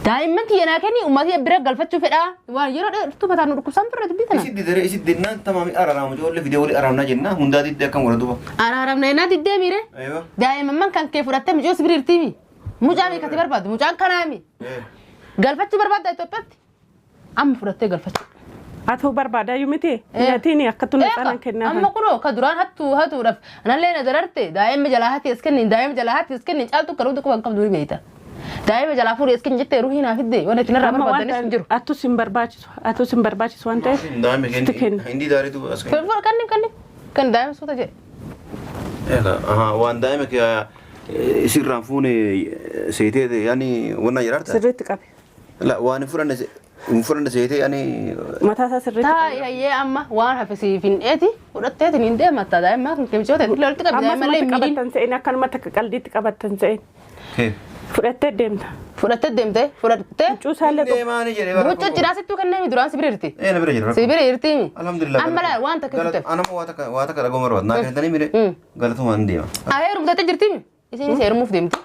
Daa'imman tiyya naa kenni uummata bira galfachuu fedhaa. Waan yeroo dheertuu mataa nu dhukkubsaan turre dubbii tana. Isit didere isit dinnaan tamaami araaramu ijoollee fidee walii araaramnaa jenna hundaa diddee akkam godha duuba. Araaramna ennaa diddee miire. Aywa. Daa'imman kan kee fudhattee mucoo si biriirtiimi. Mucaa meeqati barbaadu? Mucaan kanaami. Galfachuu barbaadda Itoophiyaatti? Amma fudhattee galfachuu. Atuu barbaadaayyuu miti. Nyatiin akka tun xanan kennaa. Amma kunoo ka duraan hattuu hatuudhaaf anallee na dararte daa'imma jalaa hati as kennin daa'imma jalaa hati as kennin caaltu kan hundi quban qabdu ni beekta. Daa'ima jalaa fuudhee as kennin jettee ruhii naa fidde waan itti narraa Amma waan barbaadanis hin jiru. atus hin barbaachisu. Atus hin barbaachisu waan ta'eef. Daa'ima Sitti kenni kenna. hindi daariitu as kenni. Fuudh kanni kanni kan daa'ima suuta jedhe. Eega waan daa'ima kee isirraan fuune seetee yaani wanna jiraarta. Sirriitti qabi. La waan hin fudhanne hin fudhanne seetee yaani Mataa isaa sirriitti qabi. Taa'i hayyee amma waan hafe siif hin dheeti fudhatteetiin hin deematta daa'immaa kan kemchoota itti walitti qabi Ammas daa'immallee matti hin miidhin. qabattan se'in akkanumatti akka qaldiitti qabattan se'in. kee. Fudhattee deemta. Fudhattee deemte fudhattee Huccuu isaallee qofa. Deemaani jedhee bara. huccuu cidhaa sittuu kennee duraan si bira jirti. Ee na bira jira. Si bira jirti. Alhamdulillah. Amma laal waan takka sitti hafe. Anama waa takka dhagoo barbaadu. Naa kennitanii mire galatumaan deema. Haa heerumtattee jirti. Isinis heerumuuf deemti.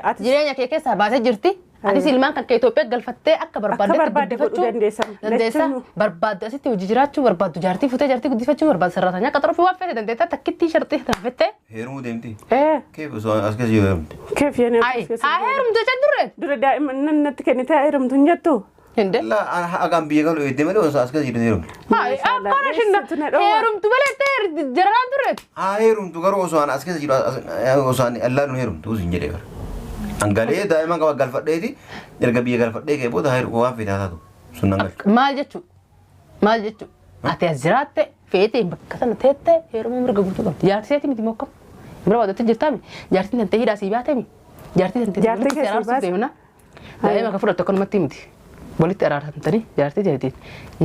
Ati Jireenya kee keessaa baasee jirti. Atis ilmaan kan kee Itoophiyaa galfattee akka barbaaddetti barbaadde godhuu guddifachuu dandeessa. dandeessa. Lachanuu. Barbaadde asitti hojii jiraachuu barbaaddu jaartii fuutee jaartii guddifachuu barbaaddu sararatanyaa qaxaruu fi waan feete dandeetta takkittii sharxii taafettee. Heerumuu deemti. Ee Kee osoo as keessa jiru heerumte. keef yennaa. Ayi haa heerumte jecha durre. Dura daa'imman natti kennitee heerumtu hin jettu. Hinde. La agaan biyya galu eeddee malee osoo as keessa jiru heerumte. Hayi akkana shinna Eessattu na dhoowwa. heerumtu malee ta'e jararaan turre. Haa heerumtu garuu osoo an as keessa jiru osoo an allaaluun heerumtu hin jedhee bara. Angalee daa'ima qaba galfadheeti erga biyya galfadhee kee booda heeru waan feete haa taatu sun nan galchu. Maal jechuu? Maal jechuu? Ati as jiraatte feetee bakka sana teette heerumuu mirga guutuu qabdi. Jaartii seeti miti mokkam. Bira baatee jirtaami. Jaartiin tantee hidhaa sii baatemi. Jaartii tantee Jaartii walitti kee sii araarsuuf baate? deemna. Daa'ima akka fudhattu akkanumatti miti. Walitti araarsamtanii jaartii teetiin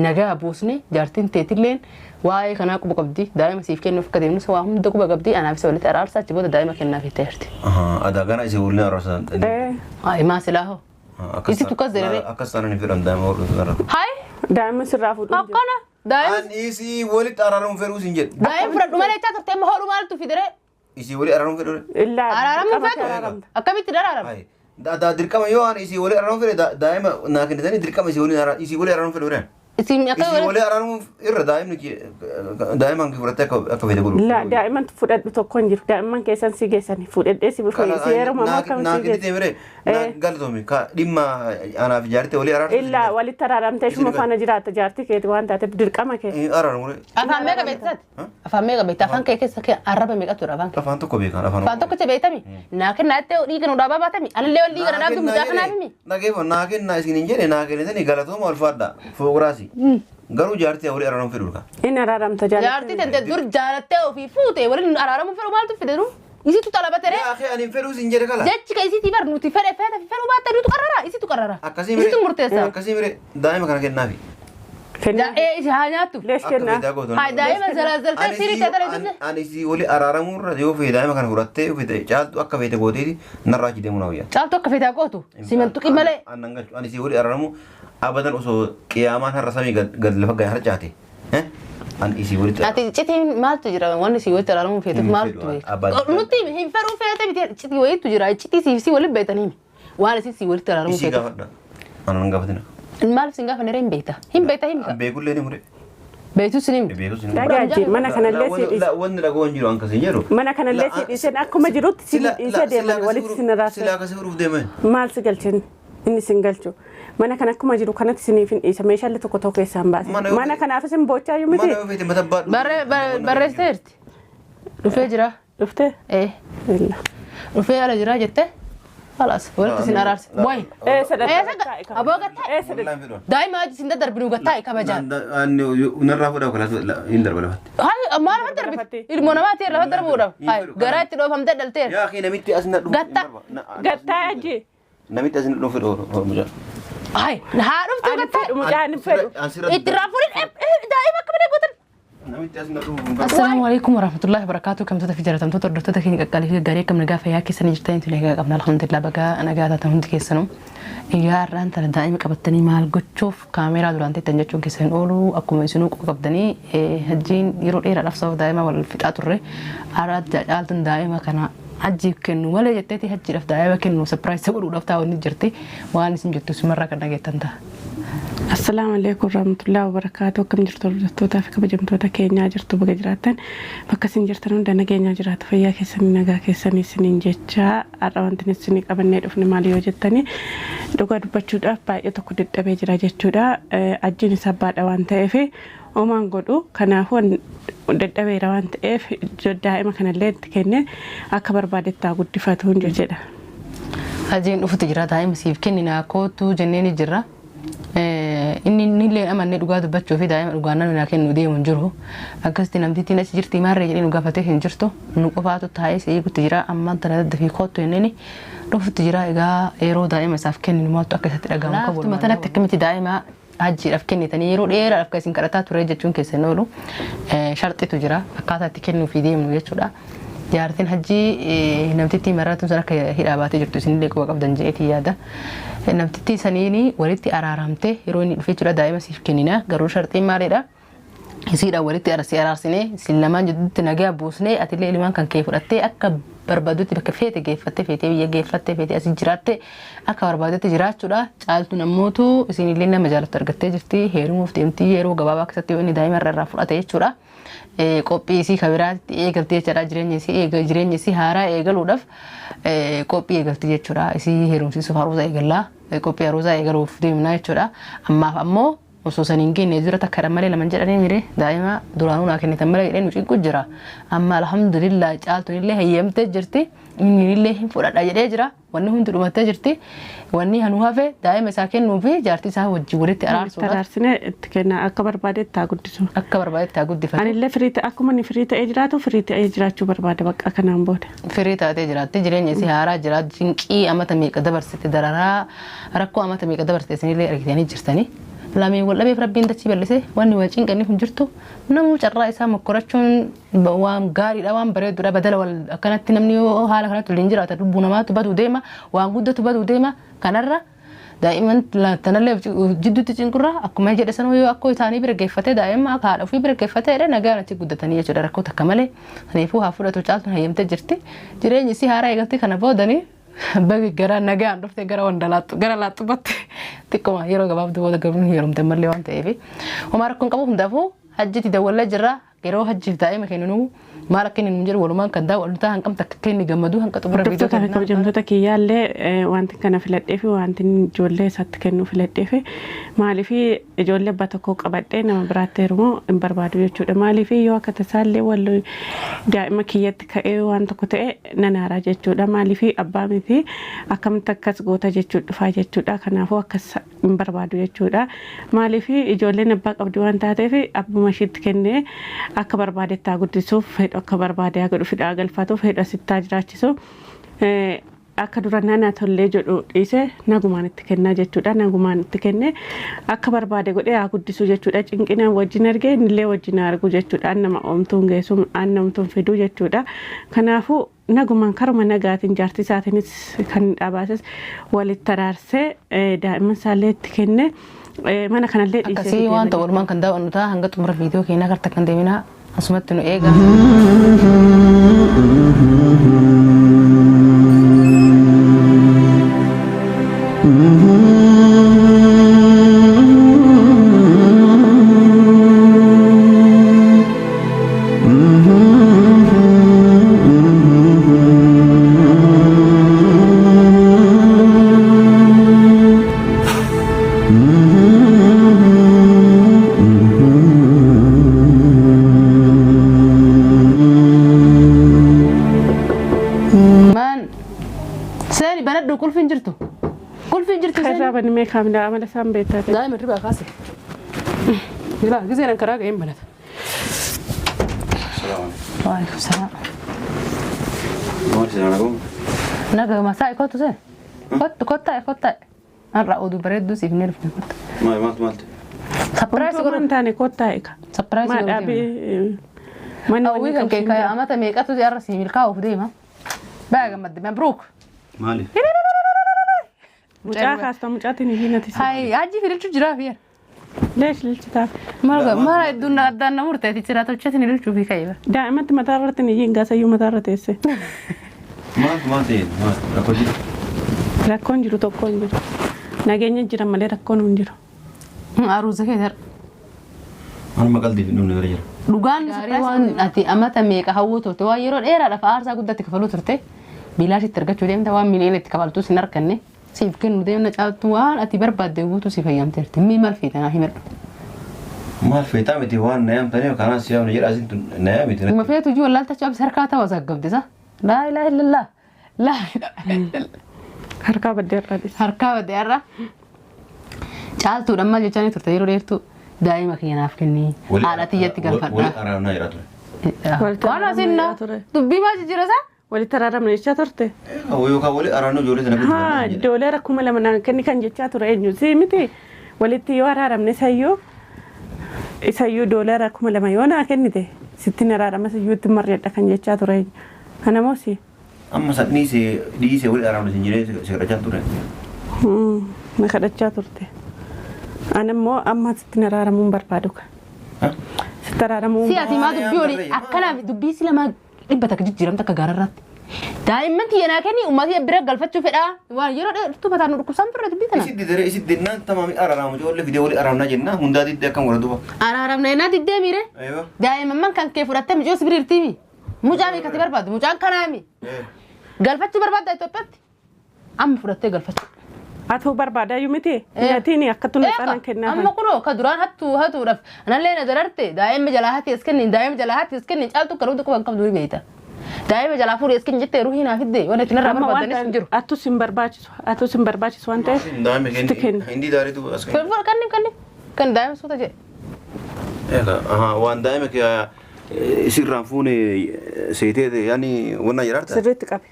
nagaa buusnee jaartiin teetilleen waa'ee kanaa quba qabdi. Daa'ima siif kennuuf akka deemnus waa hunda quba qabdi. Anaafis walitti araarsa achi booda daa'ima kennaaf itti jirti. Adaa gana isii waliin araarsan. Ee Hayi maa silaa hoo? Isitu akkas jedhee. Akkas taanaan hin fedhan daa'ima hodhutu irra. Hayi daa'imman sirraa fuudhuu hin jiru. akkana daa'ima An isii walitti araaramuun fedhuu siin jedhe. daa'ima fudhadhu malee jechaa turte amma hodhu maaltu fidere? Isii walitti araaramuun fedhuu. Illaa Araaramuu qabate feetu? araaramta. Akkamitti daraarama? Hayi. Da dirqama yoo an isii walitti araaramuun fedhe daa'ima naa kennitanii dirqama isii waliin isii walitti araaramuun fedhu biraan. Isin akka Isii walitti araaramuun irra daa'imni daa'ima hangi fudhattee akka fedhe godhu. Laa daa'imman fudhadhu tokko hin jiru. Daa'imman keessan si geessani. Fuudhadhee si si heeruma Naa akkam si kennitee geessan. mire naa galatoomi ka dhimma anaaf jaartee walii araarsu. Illaa walitti araaramtee shuma faana jiraatta jaartii keeti waan taateef dirqama kee. Araaramu afaan meeqa beektaati? Afaan meeqa beekta? Afaan kee keessa kee arraba meeqatu jira afaan kee? Afaan tokko beekan afaan. Afaan tokkicha beektami? Naa kennaa jettee dhiiga nu dhaabaa baatami? Anillee wal dhiiga na dhaabdu mucaa kanaaf himi? Dhageeffa naa kennaa isin hin jedhe naa kennitanii galatooma ulfaadha foogiraasi. Garuu jaartii walii araaramuun fedhu ka. Inni araaramta Jaartii jaartii. tante dur jaalattee ofii fuute waliin araaramuu fedhu maaltu fide dur? Isitu xalabate ree? Yaa akhi ani hin fedhuu isin jedhe kala. Jechi ka isitii bar nuti fedhe fedhe fedhu baatte nutu qarrara isitu qarrara. Akkasii mire. Isitu murteessa. Akkasii mire daa'ima kana kennaafi. Kennaa. Ee isi haa nyaattu. Leesh Akka kennaa. fedhaa gootu. Haa daa'ima zalaazaltee sirii ta'e ta'e Ani si wali araaramuurra yoo fedhe daa'ima kana fudhattee yoo fedhe caaltu akka fedhe gooteeti narraa achi deemuu na wayya. Caaltu akka feetaa gootu simantu malee. Annan galchu ani si wali araaramu abadan osoo qiyaamaan har'a samii gad lafa gad harcaate. Ani isii walitti Ati citiin maaltu jira wanni si walitti araaramuu feetuuf Hin maaltu fedhu, beeka? abbaan- Nutti himi hin fedhuu feete miti citii wayiitu jira citii siif si waliin beektanii himi waan isin si walitti araaramuu isii feetuuf. gaafadha. Anan gaafatina. Maaliif sin gaafa neree hin beekta? Hin beekta himi ka? Beekullee ni mure. Beektus ni himi. Beekus ni mure. Dhagaajji mana kanallee si dhiise. Wanni dhagoo hin jiru ankas hin jedhu. Mana kanallee si dhiiseen akkuma jirutti si dhiisee deeman walitti sin Silaa raasa. akkasii furuuf deeman. Maal si galchin inni sin galchu. Mana kana akkuma jiru kanatti siniif hin dhiisa meeshaalee tokko tokko keessaa hin baase. Mana yoo Mana fedhe- kanaafis hin boochaa iyyuu miti. Mana yoo feete mata baadhu. Barreessiteerti. Dhufee jira. Dhuftee? Ee Illa. dhufee ala jira jette. Halaas walitti sin araarse. Wayi. Ee sadatti. Ee saga aboo gattaa. Ee sadatti. Daa'ima hojii sin daddarbinu gattaa kabajaan. Narraa fuudhaa kalaas hin darba lafatti. Hayi maal lafa darbiti? Ilmoo namaati lafa darbuudhaaf. Hayi garaa itti dhoofamtee dhalteera. Yaa akhi namitti as na dhufu. Gatta. Gattaa ajji. Namitti as na dhufu fedhu mucaa. Hayi haa dhuftuu Ani gattaa. fedhu mucaan hin fedhu. Itti raafuun daa'ima akka malee gootan. Namitti as na dhufu. Assalaamu alaikum warahmatullahi wabarakatuh. Kamtoota fi jaalatamtoota hordoftoota keenya qaqqaalii fi gaarii akkam nagaa fayyaa keessanii jirtanii tuni nagaa qabna. Alhamdulillah bagaa nagaa taatan hundi keessanuu. Egaa har'aan tana daa'ima qabattanii maal gochuuf kaameeraa duraan teettan jechuun keessan hin oolu akkuma isinuu quba qabdanii hajjiin yeroo dheeraadhaaf sababa daa'ima wal fixaa turre har'a caaltuun daa'ima kana Hajjiif kennu malee jetteeti hajjiidhaaf daa'ima kennu surprise godhuudhaaf taa'u ni jirti. Waan isin jettu simarraa kan dhageettan ta'a. Assalaamu alaikum warahmatullahi wabarakaatuh. Akkam jirtu hordoftoota fi kabajamtoota keenyaa jirtu baga jiraattan bakka isin jirtan hunda nageenyaa jiraatu fayyaa keessanii nagaa keessanii isiniin jecha har'a wanti isinii qabannee dhufne maali yoo jettanii dhugaa dubbachuudhaaf baay'ee tokko dadhabee jira jechuudha. Ajjiin isaa abbaadha waan ta'eef homaan godhu kanaafuu dadhabeera waan ta'eef daa'ima kanallee itti kennee akka barbaadetti haa guddifatu jedha. Hajiin dhufutu jira daa'ima siif kenninaa kootu jennee ni jirra. Inni illee amannee dhugaa dubbachuu fi daa'ima dhugaan namni naa kennu deemu hin jiru. Akkasitti namtittiin achi jirti maarree jedhee nu gaafatee hin jirtu. Nu qofaatu taa'ee si eegutti jira ammaan tana daddafii kootu jenneen dhufutti jira egaa yeroo daa'ima isaaf kenninu maaltu akka isatti dhagahamu qabu. Laaftuma tanatti akkamitti daa'ima hajjiidhaaf kennitanii yeroo dheeraadhaaf kan isin kadhataa ture jechuun keessan oolu sharxitu jira akkaataa itti kennuufii deemnu jechuudha. Jaartiin hajjii namtittii maratuun sun akka hidhaa baatee jirtu isinillee quba qabdan jedheetii yaada. Namtittii saniin walitti araaramte yeroo inni dhufee jira daa'ima siif kennina garuu sharxiin maalidha? Isiidhaan walitti araarsinee isin lamaan jidduutti nagaa buusnee atillee ilmaan kan kee fudhattee akka barbaadutti bakka feete geeffattee feetee biyya geeffattee feetee asii jiraatte akka barbaadutti jiraachuudha. Caaltuun ammootu isinillee nama jaalattu argattee jirti heerumuuf deemtii yeroo gabaabaa keessatti yoo inni daa'ima irraa fudhate jechuudha. Qophii isii kan biraatti eegalti jechuudha jireenya isii eega jireenya isii haaraa eegaluudhaaf qophii eegalti jechuudha. Isii heerumsiisuuf haruuza eegallaa qophii haruuzaa eegaluuf deemna jechuudha. Ammaaf ammoo osoo san hin geenye dura takka malee lama jedhanii mire daa'ima duraanuu naa kennitan malee jedhee nu cinqu jira. Amma alhamdulillah caaltuun illee hayyamtee jirti inni illee hin fudhadha jedhee jira. Wanni hundi dhumattee jirti. Wanni hanu hafe daa'ima isaa kennuu fi jaartii isaa wajjin walitti araarsuudhaaf. Araarsine itti kenna akka barbaadetti haa guddisu. Akka barbaadetti haa guddifatu. Anillee firii ta'e akkuma inni firii ta'ee jiraatu firii ta'ee jiraachuu barbaada bakka kanaan booda. Firii taatee jiraatti jireenya isii haaraa jira cinqii amata meeqa dabarsite dararaa rakkoo amata meeqa dabarsite isinillee argitanii jirtanii. Lameen wal dhabeef rabbiin dachii bal'ise wanni wal cinqanniif hin jirtu namuu carraa isaa mokkorachuun waan gaariidha waan bareeduudha badala wal akkanatti namni yoo haala kanatti waliin jiraata lubbuu namaatu baduu deema waan guddatu baduu deema kanarra daa'imman tanallee jidduutti cinqurra akkuma jedhe sanuu yoo akkoo isaanii bira geeffatee daa'imma akka haadha ofii bira geeffatee jedhe nagaan achi guddatanii jechuudha rakkoo takka malee saniifuu haa fudhatu caaltuun hayyamtee jirti jireenyi isii haaraa eegalti kana boodanii bagi gara nagaan dhufte gara wanda laattu gara laaxxubatti xiqquma yeroo gabaabduu booda garuu hin heerumte mallee waan ta'eef homaa rakkoon qabu hundaafuu hajjitti dawwallee jirra yeroo hajjiif daa'ima kenninu maal akka inni nuun jedhu walumaan kan daawwannu ta'a hanqam takka akka inni gammadu hanqa xumura viidiyoo Hordoftoota fi kabajamtoota kiyyaallee wanti kana filadhee fi wanti ijoollee isaatti kennuu filadhee fi maaliif ijoollee abbaa tokko qabadhee nama biraatti heerumuu hin barbaadu jechuudha. Maaliif yoo akka tasaallee wal daa'ima kiyyatti ka'ee waan tokko ta'e nan aaraa jechuudha. Maaliif abbaa miti akkamitti akkas goota jechuu dhufaa jechuudha. Kanaafuu akkas hin barbaadu jechuudha. Maaliif ijoolleen abbaa qabdi waan taateef abbuma ishiitti kennee akka barbaadetti haa guddisuuf fedhu akka barbaade haa godhu fidhaa galfatuuf fedhu asitti haa jiraachisu. Akka dura nana tollee jedhu dhiise nagumaan itti kennaa jechuudha. Nagumaan itti kennee akka barbaade godhee haa guddisu jechuudha. Cinqinaan wajjin argee innillee wajjin haa argu jechuudha. Annama oomtuun geessu annamtuun fiduu jechuudha. Kanaafuu nagumaan karuma nagaatiin jaartii isaatiinis kan dhaabaases walitti araarsee daa'imman isaallee itti kennee mana kanallee dhiisee Akkasii waan ta'u walumaan kan daawwannu ta'a hanga xumura viidiyoo keenyaa karta kan deeminaa asumatti nu eega. Maan seeni banadhu qulfi hin jirtu. Qulfi hin jirtu Irraa seeni. banimee kaamilaa amala isaan beektaa ta'e. Daa'ima hirribaa kaase. Ilaa giseen karaa ga'een banata. Waalaikum salaam. Maal isin naguu? Naga masaa kottu seen. Kottu kottaa kottaa. Har'a oduu bareedduu siif ni dhufne kottu. Maal maaltu maaltu? Sapiraayis Wantoota godhu. hin taane kottaa eega. Sapiraayis Maa godhu. dhaabii manni Hawwii kan kee kaya amata meeqatu har'a sii milkaa'uuf deema. Baga gammadde mabruuk. Maali? Mucaa kaasta mucaatiin hin hinatisi. Hai hajji fililchu jiraa fi Leesh lilchitaaf. Maal maal hedduun addaan na murteeti jira tolcheetiin ililchuu fi ka'e. Daa'imatti mataa irratti ni hin gaasayyuu mataa irra teesse. Maal maal ta'e maal rakkoo jiru? Rakkoon jiru tokko hin jiru. Nageenya jira malee rakkoon hin jiru. Aruuza kee har'a. Anuma qaldiif hin dhumne bira jira. Dhugaan waan ati amata meeqa hawwuu turte, waan yeroo dheeraadhaaf aarsaa guddaatti kafaluu turte, bilaashitti argachuu deemta, waan miliyoona itti kafaltus hin arganne siif kennu deemna. Caaltu, waan ati barbaadde guutuu si fayyamteerti. Mii maal feeta naa himadhu. Maal feetaa miti, waan na yaamtanii kanaan si yaamne jedha, asin na yaamiti. Ma feetu ijuu wallaalta cabsi harkaa ta'u zaggabde sa. Laa ilaaha illallah. Laa ilaaha illallah. Harkaa baddee irraa dhisa. Harkaa badde har'a. Caaltuudhaan maal jechaa turte yeroo dheertuu? Daa'ima kiyya naaf kenni, haadha tiyyatti Wali galfadha. araarnaa jedhaa ture. Walitti Waan asin araaramne ture. dubbii maal jijjiira isaa? Walitti araaramne jechaa turte. Yookaan wali araarnuu ijoollee sana Haa, doolara 2000 naan kenni kan jechaa ture eenyu? Si miti, walitti yoo araaramne isayyuu doolara 2000 yoo naa kennite sittin araarama, isayyuu itti marreedha kan jechaa ture eenyu? Kana moo si? Amma san dhiisee dhiisee wali araarnu sin jedhee si kadhachaa ture. Na kadhachaa turte. Ani immoo amma sittin araaramuu hin barbaadu. Sitti araaramuu Si ati maa dubbii olii akkana dubbii si lama 100 jijjiiramte akka gaararraatti. Daa'imman tiyya naa kenni, uummata bira galfachuu fedhaa. Waan yeroo dheertuu mataan nu dhukkubsaan turre dubbii tana. Isit didere, isit dinnaan tamaami araaramu, ijoollee fidee wali araarnaa jenna, hundaa diddee akkam godha duuba? Araaramna jennaan diddee miire. Aywa. Daa'imman kan kee fudhattee mucoo si biriirtiimi. Mucaa meeqati barbaadu? Mucaan kanaami. Galfachuu barbaadda Itoophiyaatti? Amma fudhattee galfachuu. Atuu barbaadaayyuu miti. Nyaatiin akka tun xanan kennaa. Amma kunoo ka duraan hattuu hatuudhaaf anallee na dararte, daa'ima jalaa hati as kennin, daa'ima jalaa hati as kennin, caaltu kan hundi quban qabdu ni beekta. Daa'ima jalaa fuudhee as kennin jettee ruhii naa fidde, waan itti narraa Amma waan barbaadanis hin jiru. atus hin barbaachisu. Atus hin barbaachisu waan ta'eef. Daa'ima Sitti kenni. kenna. Hindi daariitu as kenni. Fuudh, kanni kanni kan daa'ima suuta jedhe. Egaa waan daa'ima kee isirraan fuune seetee yaani wanna jedhaarta. Sirriitti qabe.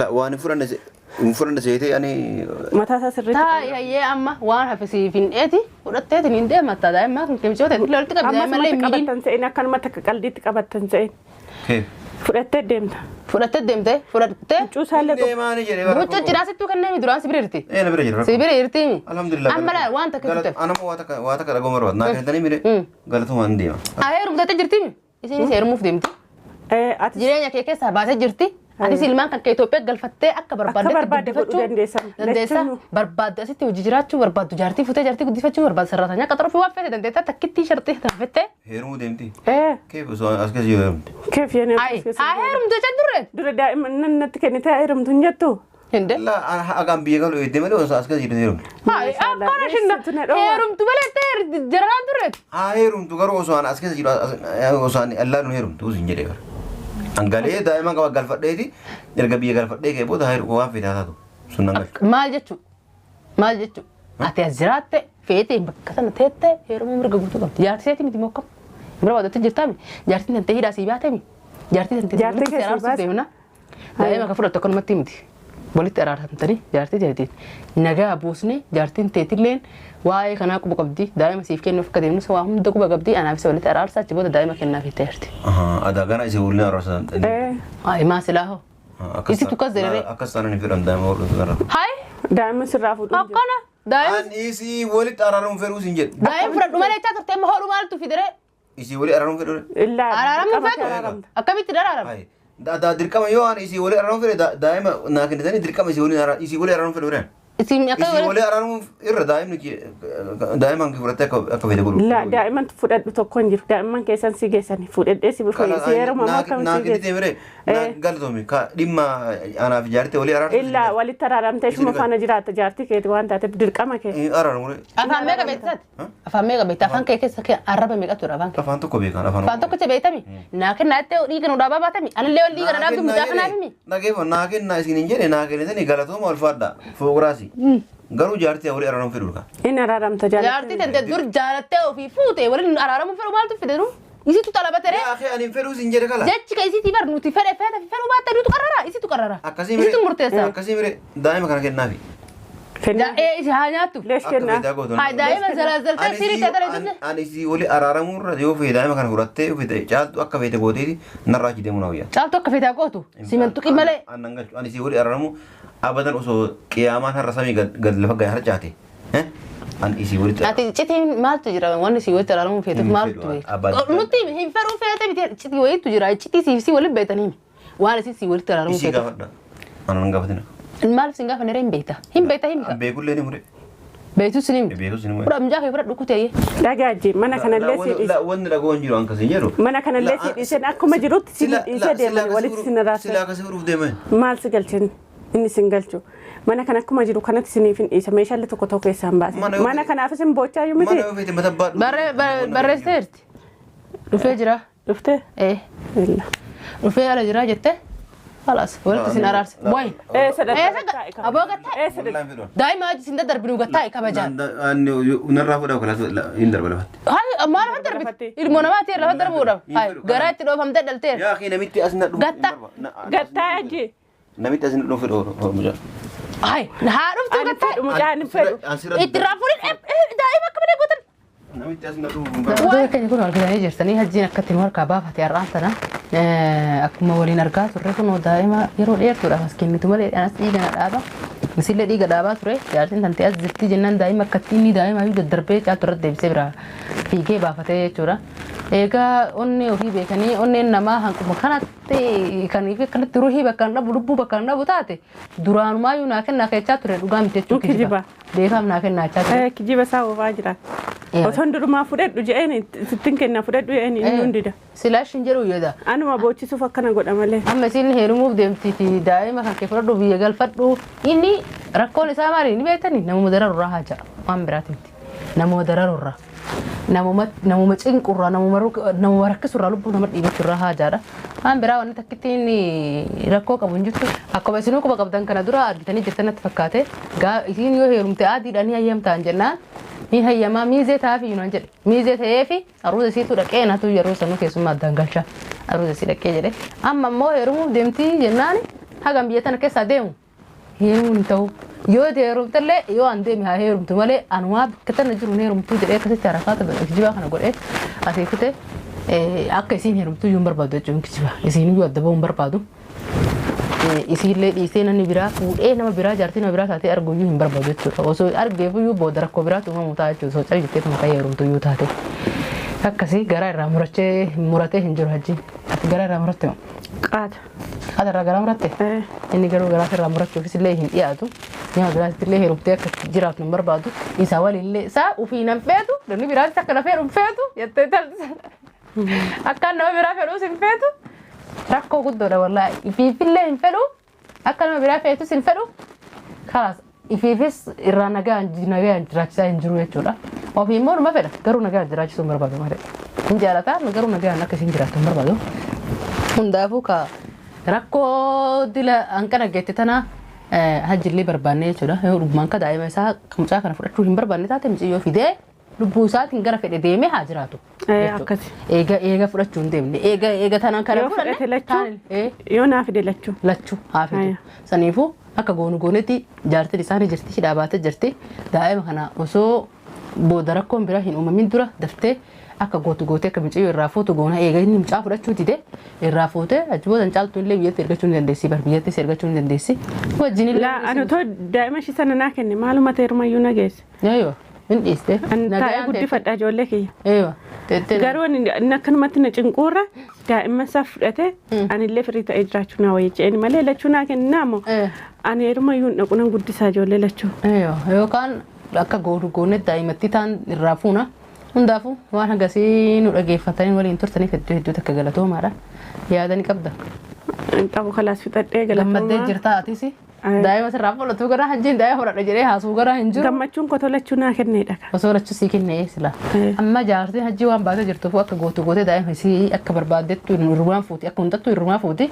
La, waan hin fudhanne seetee yaani. Mataa isaa sirriitti Taa qabe. hayyee, amma waan hafe siif hin dheeti, fudhatteetiin hin deematta, daa'immaa kan keemchoota itti walitti qabdi, Ammas daa'immallee matti hin miidhin. qabattan se'in, akkanumatti akka qaldiitti qabattan se'in. Kee. Fudhattee deemta. Fudhattee deemte, fudhattee. Huccuu isaallee tokko. Deemaani jedhee bara. Huccuu cinaa sittuu kennee duraan si bira jirti. Ee, na bira jira. Si bira jirti. Alhamdulillah. Amma laal waan takka turte. Anama waa takka dhagoo barbaadu. Naa kennitanii mire galatumaan deema. Haa, heerumteetti jirti. Isinis heerumuuf deemti. Ati Jireenya kee keessaa baasee jirti. Atis ilmaan kan kee Itoophiyaa galfattee akka barbaaddetti barbaadde godhuu guddifachuu dandeessan. dandeessa. Lachanuu. Barbaadde asitti hojii jiraachuu barbaaddu, jaartii fuutee jaartii guddifachuu barbaaddu, sararatanyaa qaxaruu fi waan feete dandeetta, takkittii sharxii tafettee. Heerumuu deemti. Ee Kee osoo as keessa jiru heerumte. Keef yennee. Ayi, haa heerumte jecha durre. Dura daa'imman natti kennitee heerumtu hin jettu. Hinde. La, agaan biyya galu eeddee malee osoo as keessa jiru heerumte. Hayi, akkana shinna Situ na dhoowwa. heerumtu malee ta'e jararaan durre. Haa heerumtu, garuu osoo an as keessa jiru, osoo an allaaluun heerumtu sin jedhee bara. An galee daa'imman qaba galfadheeti, erga biyya galfadhee kee booda heeru waan feete haa taatu. Sun nan galchu. Maal jechuu? Maal jechuu? Ati as jiraatte feetee bakka sana teette heerumuu mirga guutuu qabdi. Jaartii seeti miti mokkam. Bira baadatti jirtaami. Jaartiin tantee hidhaa sii baatemi. Jaartii tantee Jaartii walitti kee sii araarsuuf baase. deemna. Daa'ima akka fudhattu akkanumatti miti. Walitti araarsamtanii jaartii teetiin nagaa buusne, jaartiin teetilleen waa'ee kanaa quba qabdi. Daa'ima siif kennuuf akka deemnus waa hunda quba qabdi. Anaafis walitti araarsa, achi booda daa'ima kennaaf itti eerti. Adaa gana isii waliin araarsan. Ee Haa, himaa silaa hoo. Isitu akkas jedhee. Akkas taanaan hin fedhan daa'ima hodhutu irra. Hayi, Daa'imman sirraa fuudhuu hin jiru. akkana daa'ima An isii walitti araaramuu fedhuu sin jedhe. Daa'ima fudhadhu malee jechaa turte, amma hodhu maaltu fidere? Isii walii araaramuu fedhuu. Illaa Araaramuu dirqama feetu? araaramta. Akkamitti daraarama? Hayi. Da dirqama yoo an isii walii araaramuu fedhe, daa'ima naa kennitanii dirqama isii walii araaramuu fedhu. Isin akka Isii walii araaramuu irra daa'imni daa'ima hangi fudhattee akka fedhe godhu. Illaa daa'imman fudhadhu tokko hin jiru. Daa'imman keessan si geessani. Fuudhadhee si si heeruma moo akkam Naa si kennitee geessa? mire naa galatoomi ka dhimma anaaf jaartee walii araarsu. Illaa walitti araaramtee ishuma faana jiraatta, jaartii keeti waan taateef dirqama kee. Araaramu. Afaan meeqa beektaati? Afaan meeqa beekta? Afaan kee keessa kee arraba meeqatu jira afaan kee? Afaan tokko beekan, afaan. Afaan tokkicha beektami? Naa kennaa jettee dhiiga nu dhaabaa baatami? Anillee ol dhiiga na dhaabdu mucaa kanaaf himi? Dhageeffa, naa kennaa isin hin jedhe, naa kennitanii galatooma, ulfaadha fooguraasi. Garuu jaartii walii araaramuu fedhu ka. Inni araaramta. Jaartii tante dur jaalattee ofii fuute waliin araaramuu fedhu maaltu fide nu? Isitu xalabate ree? Yaa akhi, ani hin fedhuu isin jedhe kala. Jechi ka isitii bar nuti fedhe fedhe fedhu baatte nutu qarrara, isitu qarrara. Akkasii mire. Isitu murteessa. Akkasii mire, daa'ima kana kennaafi. Kennaa. Ee, isi haa nyaattu. Leesh Akka kennaa. fedhaa gootu. Haa, daa'ima zalaazaltee sirii ta'e ta'e. Ani si walii araaramuu irra yoo fedhe daa'ima kana fudhattee, yoo fedhe caaltu akka fedhe gooteeti narraa achi deemuu na wayya. Caaltu akka feetaa gootu. Simantuqi malee. Annan galchu, ani si walii araaramuu abadan, osoo qiyaamaan har'a samii gad lafa gad harcaate. Ani isii walitti Ati iccitiin maaltu jira? Wanni si walitti araaramuu feetuuf Hin maaltu fedhu, beekta? abbaan. Nutti hin fedhuu feete miti, iccitii wayiitu jira. Iccitii siif si waliin beektanii himi. Waan isin si walitti araaramuu Isii feetuuf. gaafadha. Ana nan gaafatina. Maaliif sin gaafanne ree hin beekta? Hin beekta himta. Beekullee ni mure. Beektus ni himta. Beekus ni mure. Fudha mucaa kee fudhadhu kutee. Dhagaajji mana kanallee si dhiise. Wanni dhagoo hin jiru an kasin jedhu. Mana kanallee si dhiiseen akkuma jirutti si dhiisee deeman walitti si naraasa. Silaa akkasii fuudhuuf deeman. Maal si galchin inni sin galchu. Mana kana akkuma jiru kanatti siniif hin dhiisa meeshaalee tokko tokko keessaa hin baase. Mana yoo Mana kanaafis hin boochaa iyyuu miti. Mana yoo feete mata baadhu. Barreessiteerti. Dhufee jira. Dhuftee? Ee. Illa. Dhufee ala jira jettee. Khalaas walitti sin araarse. Wayi. Ee sadatti. Aboo gattaa. Ee sadatti. Daa'ima hojii sin daddarbinu gattaa kabajaan. Narraa fuudhaa kalaas hin darba lafatti. Hayi maal lafa darbiti? Ilmoo namaati lafa darbuudhaaf. Hayi garaa itti dhoofamtee dhalteera. Yaa akhi namitti as na dhufu. Gatta. Gattaa ajji. Namitti as na dhufu fedhu mucaa. Hayi haa dhuftuu Ani gattaa. fedhu mucaa ani fedhu. Itti raafuun daa'ima akka malee gootan. Namitti as na dhufu. Wantoota keenya kun argitanii jirtanii hajjiin akkatti nu harkaa baafate har'aan tana akkuma waliin argaa turre kun daa'ima yeroo dheertuudhaaf as kennitu malee anas dhiiga na dhaaba. Misillee dhiiga dhaabaa ture jaartiin tantee as jirti jennaan daa'ima akkatti inni daa'ima iyyuu daddarbee caaltu irratti deebisee bira fiigee baafatee jechuudha. Egaa onnee ofii beekanii onneen namaa hanquma kanatti kan fi akkanatti ruhii bakka hin dhabu lubbuu bakka hin dhabu taate duraanumaa naa kennaa keechaa ture dhugaa miti jechuun Kijiba. Beekaaf naa kennaa jechaa ture. Kijiba isaa oofaa jira. Otoo durumaa fudhadhu jedheen sittin kenna fudhadhu jedheen inni hundida. Silaash hin jedhu yoda. Anuma boochisuuf akkana godha malee. Amma isin heerumuuf deemtiiti daa'ima kan kee fudhadhu biyya galfadhu inni rakkoon isaa maali ni beektani namuma dararurraa haa ja'a waan biraati miti namuma dararurraa namuma cinqurraa namuma rakkisurraa lubbuu nama dhiibachurraa haa jaadha waan biraa wanni takkitti inni rakkoo qabu hin jirtu akkuma isinuu quba qabdan kana dura argitanii jirtan natti fakkaate isin yoo heerumte adiidhaan ni hayyamtaan jennaan ni hayyamaa miizee ta'aafi yuunaan jedhe miizee ta'eefi aruuza isiitu dhaqee natu yeroo sanuu keessummaa addaan galcha aruuza isii dhaqee jedhe amma immoo heerumuuf deemtii jennaan hagam biyya tana keessaa deemu heerumuun hin ta'u yoo heerumtallee yoo an deeme haa heerumtu malee anumaa bakka tana jiru hin heerumtu jedhee akkasitti harafaata kijibaa kana godhee asii kute akka isiin heerumtu iyyuu hin barbaadu jechuun kijibaa isiin iyyuu adda bahuu hin barbaadu. Isiillee dhiisee namni biraa fuudhee nama biraa jaartii nama biraa taatee arguu iyyuu hin barbaadu jechuudha. Osoo argeef iyyuu booda rakkoo biraatu uumamu ta'a jechuudha. Osoo cal jettee maqaa heerumtu iyyuu taate. Akkasii garaa irraa muratee hin jiru hajji. Ati garaa irraa muratte moo? Qaata. Ati irraa garaa muratte? Inni garuu garaa irraa murachuufis illee hin dhiyaatu. Nama biraatti illee heerumtee akka jiraatu hin barbaadu. Isa waliillee isaa ofii nan feetu namni biraatti akka na feedhu hin feetu jettee taltisa. Akkaan nama biraa fedhuus hin feetu. Rakkoo guddoodha wallaahi. Ifiifillee hin fedhu akka nama biraa feetus hin fedhu. Kalaas ifiifis irraa nagaan jiraachisaa hin jiru jechuudha. Ofii immoo numa fedha garuu nagaan jiraachisuu hin barbaadu malee. Hin jaalataa garuu nagaan akka isiin jiraattu hin barbaadu. Hundaafuu ka rakkoo dila hanqana geette tana hajjillee barbaanne jechuudha. Yoo dhugumaan ka daa'ima isaa mucaa kana fudhachuu hin barbaanne taate mucayyoo fidee lubbuu isaatiin gara fedhe deemee haa jiraatu. Akkasi. Eega fudhachuu hin deemne. Eega tanaan kana Yoo fudhate lachuu yoo naa fide lachuu. Lachuu haa fidu. Saniifuu akka goonu goonetti jaartiin isaanii jirti hidhaa baatee jirti. Daa'ima kana osoo booda rakkoon biraa hin uumamin dura daftee akka gootu gootee akka mucayyoo irraa fuutu goona eega inni mucaa fudhachuu dide irraa fuutee achi booda caaltuu illee biyyatti ergachuu ni dandeessi bar biyyattis ergachuu ni dandeessi. Wajjin illee. Laa ani otoo daa'ima ishii sana naa kenne maaluma teerumayyuu na geesse. Eeywa hin dhiiste. Ani taa'ee guddifadha ijoollee kiyya. Eeywa. Garuu inni akkanumatti na cinquurra daa'imman isaa fudhate anillee firii ta'ee jiraachuu naa wayya jedheen malee lachuu naa kennaa moo ani heerumayyuu hin dhaqu nan guddisaa ijoollee lachuu. Eeywa yookaan akka gootu goone daa'imatti taan irraa fuuna. Hundaafuu waan hangasii nu dhageeffatanii waliin turtaniif hedduu hedduu takka galatoomaadha. Yaada ni qabda. Qabu kalaas fixadhee Gammaddee galatoomaa. jirta atis. Daa'ima sirraa fudhatu gara hajjiin daa'ima fudhadha jedhee haasuu gara hin jiru. Gammachuun kotoo lachuu naa kenneedha. Osoo lachuu sii kennee sila. Amma jaartiin hajjii waan baatee jirtuuf akka gootu gootee daa'ima isii akka barbaadettu hirrumaan fuuti akka hundattuu hirrumaan fuuti.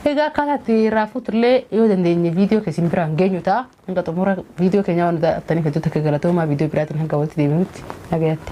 Egaa akkaataa itti irraa fuutullee yoo dandeenye viidiyoo keessan biraan geenyu ta'a. Hanga xumura viidiyoo keenyaa waan daawwattaniif hedduu takka galatoomaa viidiyoo biraatiin hanga walitti deebinutti nagayaatti.